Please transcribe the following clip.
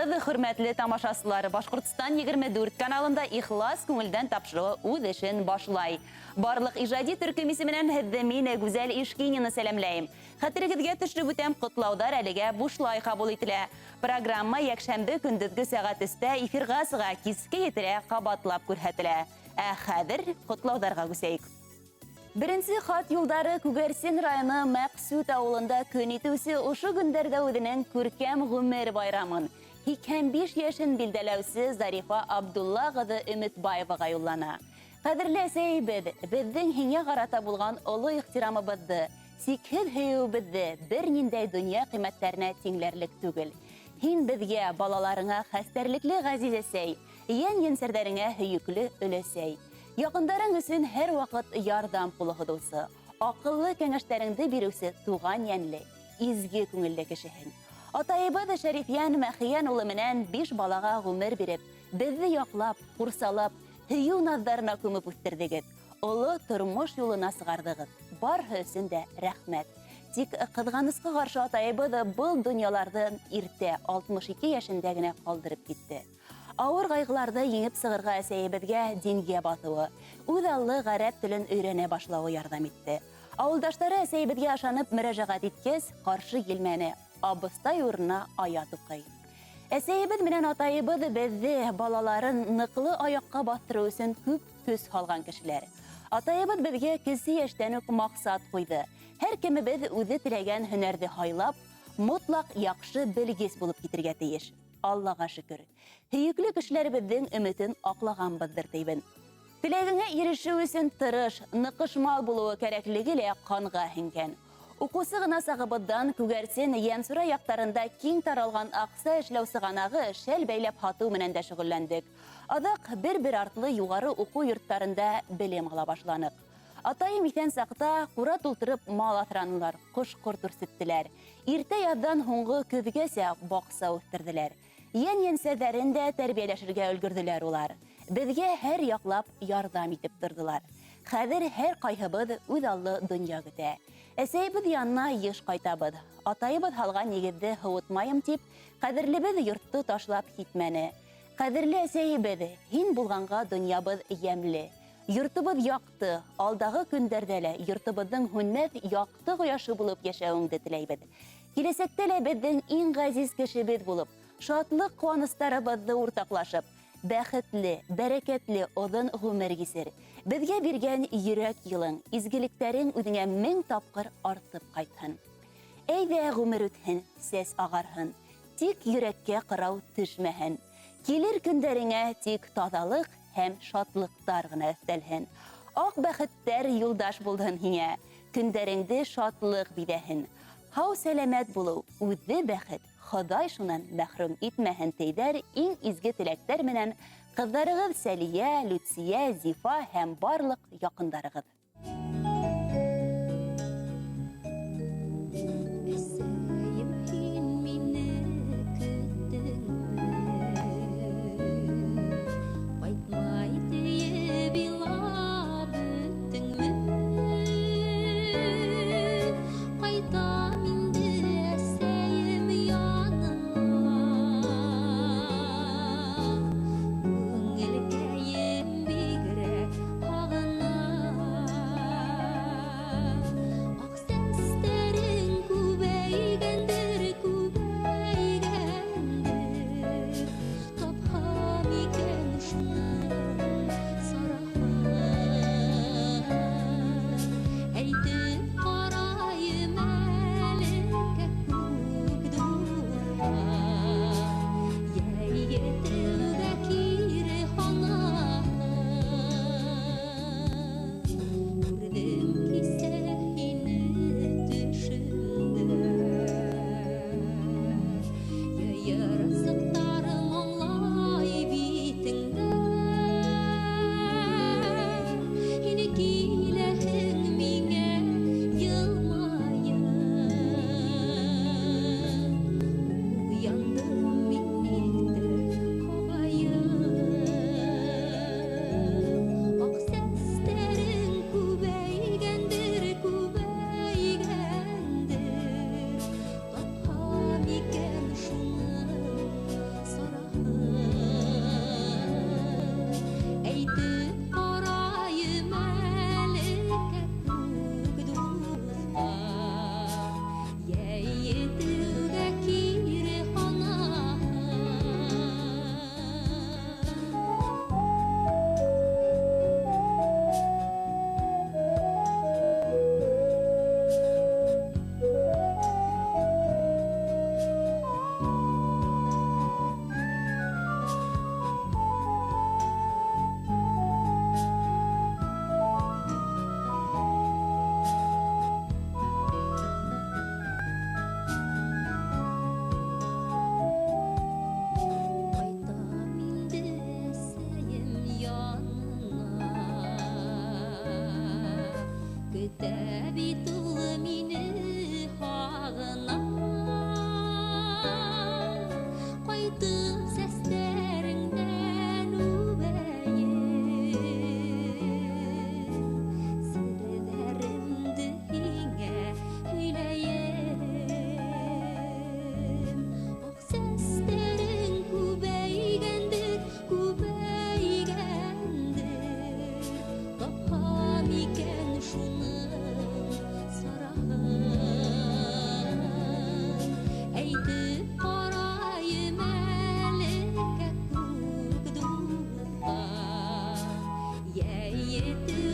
Һаумыһығыҙ, хөрмәтле тамашасылар! Башҡортостан 24 каналында «Ихлас күңелдән» тапшырыуы үҙ эшен башлай. Барлыҡ ижади төркөм исеменән һеҙҙе мин, Гүзәл Ишкинина, сәләмләйем. Хәтерегеҙгә төшөрөп үтәм, ҡотлауҙар әлегә бушлай ҡабул ителә. Программа йәкшәмбе көндөҙгө сәғәт 3-тә эфирға сыға, киске 7-лә ҡабатлап күрһәтелә. Ә хәҙер ҡотлауҙарға күсәйек. Беренсе хат юлдары Күгәрсен районы Мәҡсүт ауылында көн итеүсе, ошо көндәрҙә үҙенең күркәм ғүмер байрамын, 85 йәшен билдәләүсе Зарифа Абдулла ҡыҙы Өмөтбаеваға юллана. Ҡәҙерле әсәйебеҙ, беҙҙең һиңә ҡарата булған оло ихтирамыбыҙҙы, сикһеҙ һөйөүебеҙҙе бер ниндәй донъя ҡиммәттәренә тиңләрлек түгел. Һин беҙгә, балаларыңа, хәстәрлекле ғәзиз әсәй, йән-енсәрҙәреңә һөйөклө өләсәй. Яҡындарың өсөн һәр ваҡыт ярҙам ҡулы һуҙыусы, аҡыллы кәңәштәреңде биреүсе туған йәнле, изге күңелле кешеһең. Атайыбыҙ Шәрифйән Мәхийән улы менән 5 балаға ғүмер биреп, беҙҙе яҡлап, ҡурсалап, һөйөү наҙҙарына күмеп үҫтерҙегеҙ. Оло тормош юлына сығарҙығыҙ. Барыһы өсөн дә рәхмәт. Тик ҡыҙғанысҡа ҡаршы атайыбыҙ был донъяларҙы иртә 62 йәшендә генә ҡалдырып китте. Ауыр ҡайғыларҙы еңеп сығырға әсәйебеҙгә дингә баҫыуы, үҙ аллы ғәрәп телен өйрәнә башлауы ярҙам итте. Ауылдаштары әсәйебеҙгә ышанып мөрәжәғәт иткәс, ҡаршы килмәне, абыстай урынына аят уҡый. Әсәйебеҙ менән атайыбыҙ беҙҙе, балаларын, ныҡлы аяҡҡа баҫтырыу өсөн күп көс һалған кешеләр. Атайыбыҙ беҙгә кесе йәштән үк маҡсат ҡуйҙы. Һәр кемебеҙ үҙе теләгән һөнәрҙе һайлап, мотлаҡ яҡшы белгес булып китергә тейеш. Аллаға шөкөр, һөйөклө кешеләребеҙҙең өмөтөн аҡлағанбыҙҙыр тейбен. Теләгеңә ирешеү өсөн тырыш, ныҡышмал булыуы кәрәклеге лә ҡанға һеңгән. Уҡыусы ғына сағыбыҙҙан Күгәрсен, Йәнсура яҡтарында киң таралған аҡса эшләү сығанағы шәл бәйләп һатыу менән дә шөғөлләндек. Аҙаҡ бер-бер артлы юғары уҡыу йорттарында белем ала башланыҡ. Атайым иҫән саҡта ҡура тултырып мал аҫранылар, ҡош-ҡорт үрсеттеләр. Иртә яҙҙан һуңғы көҙгәсә баҡса үҫтерҙеләр. Йән-йәнсәҙәрен дә тәрбиәләшергә өлгөрҙөләр улар. Беҙгә һәр яҡлап ярҙам итеп торҙолар. Хәҙер һәр ҡайһыбыҙ үҙ аллы донъя көтә. Әсәйебеҙ янына йыш ҡайтабыҙ. Атайыбыҙ һалған нигеҙҙе һыуытмайым тип, ҡәҙерлебеҙ йортто ташлап китмәне. Ҡәҙерле әсәйебеҙ, һин булғанға донъябыҙ йәмле. Йортобоҙ яҡты, алдағы көндәрҙә лә йортобоҙҙоң һүнмәҫ яҡты ҡояшы булып йәшәүеңде теләйбеҙ. Киләсәктә лә беҙҙең иң ғәзиз кешебеҙ булып, шатлыҡ ҡыуаныстарыбыҙҙы уртаҡлашып, бәхетле, бәрәкәтле оҙон ғүмер кисер. Беҙгә биргән йөрәк йылың, изгелектәрең үҙеңә 1000 тапҡыр артып ҡайтһын. Әйҙә ғүмер үтһен, сәс ағарһын, тик йөрәккә ҡырау төшмәһен. Килер көндәреңә тик таҙалыҡ һәм шатлыҡтар ғына өҫтәлһен. Аҡ бәхеттәр юлдаш булһын һиңә, көндәреңде шатлыҡ биҙәһен. Һау сәләмәт булыу үҙе бәхет, Хоҙай шунан мәхрүм итмәһен тейҙәр иң изге теләктәр менән ҡыҙҙарығыҙ Сәлиә, Люция, Зифа һәм барлыҡ яҡындарығыҙ. Әсәйем, һин мине көттөңмө? Ҡайтмай тейеп илап бөттөңмө? Ҡайтам инде әсәйем янына. Күңелкәйем бигерәк һағына. бит ул мине һағына. Ҡайтып сәстәреңдән үбәйем, серҙәремде һиңә һөйләйем. Аҡ сәстәрең күбәйгәндер, күбәйгәндер, тапһам икән шуның сараһын. Әйтеп ҡарайым әле кәкүк дуҫҡа, йә етер.